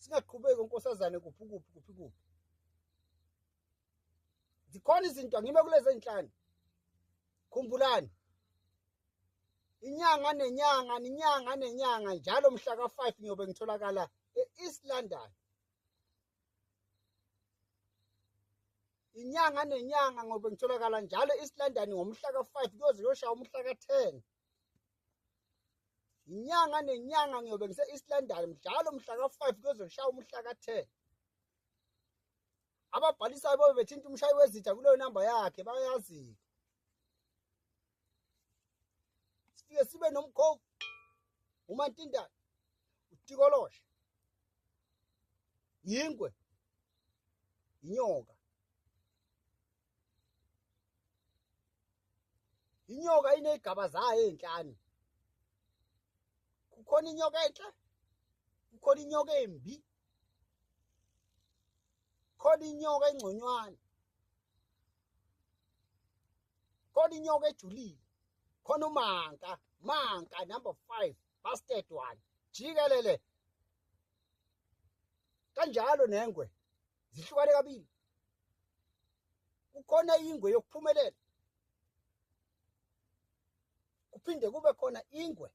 Singaqhubeki unkosazane kuphi kuphi kuphi kuphi. Zikhona izinto angime kulezi ezinhlanu. Khumbulani. Inyanga nenyanga, inyanga nenyanga njalo mhla ka-5 ngiyobe ngitholakala e-East London. Inyanga nenyanga ngobe ngitholakala njalo e-East London ngomhla ka-5 kuyoze kuyoshaya umhla ka-10. Inyanga nenyanga ngiyobe ngise-East London njalo mhla ka-5 kuyoze kushaya umhla ka-10. Ababhalisayo bobe bethinta umshayi wezitha kuleyo namba yakhe bayazi. Sifike sibe nomkhovu umantindane utikoloshe yingwe inyoka inyoka inezigaba zayo ezinhlanu kukhona inyoka enhle kukhona inyoka embi khona inyoka engconywana khona inyoka ejulile khona umanka manka number 5 bastard one jikelele kanjalo nengwe zihlukane kabili kukhona ingwe yokuphumelela kuphinde kube khona ingwe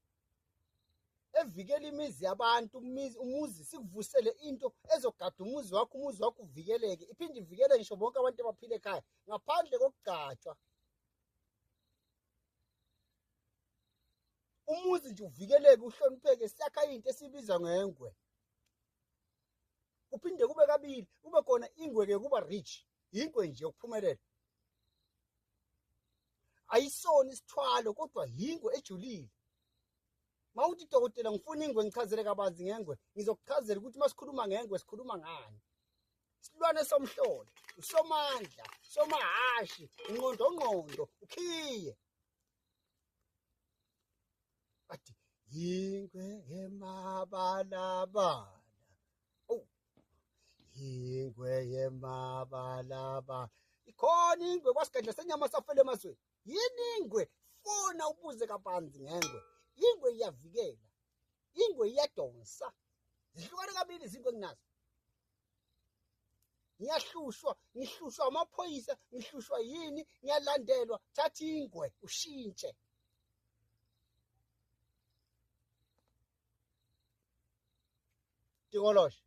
evikela imizi yabantu umuzi sikuvusele into ezogada umuzi wakho umuzi wakho uvikeleke iphinde ivikele ngisho bonke abantu abaphila ekhaya ngaphandle kokugcatshwa umuzi nje uvikeleke uhlonipheke siyakha into esibiza ngengwe kuphinde kube kabili kube khona ingwe ke kuba rich ingwe nje yokuphumelela ayisona isithwalo kodwa yingwe ejulile mawuthi dokotela ngifuna ingwe ngichazele kabanzi ngengwe ngizokuchazela ukuthi masikhuluma ngengwe sikhuluma ngani isilwane somhlolo usomandla somahashi ingqondo ngqondo ukhiye athi yingwe emabalabala oh yingwe yemabalabala ikhona ingwe kwasigadla senyama safela emazweni yini ingwe fona ubuze kabanzi ngengwe ingwe iyavikela ingwe iyadonsa zihlukane kabili izingwe enginazo ngiyahlushwa ngihlushwa amaphoyisa ngihlushwa yini ngiyalandelwa thatha ingwe ushintshe tikoloshe.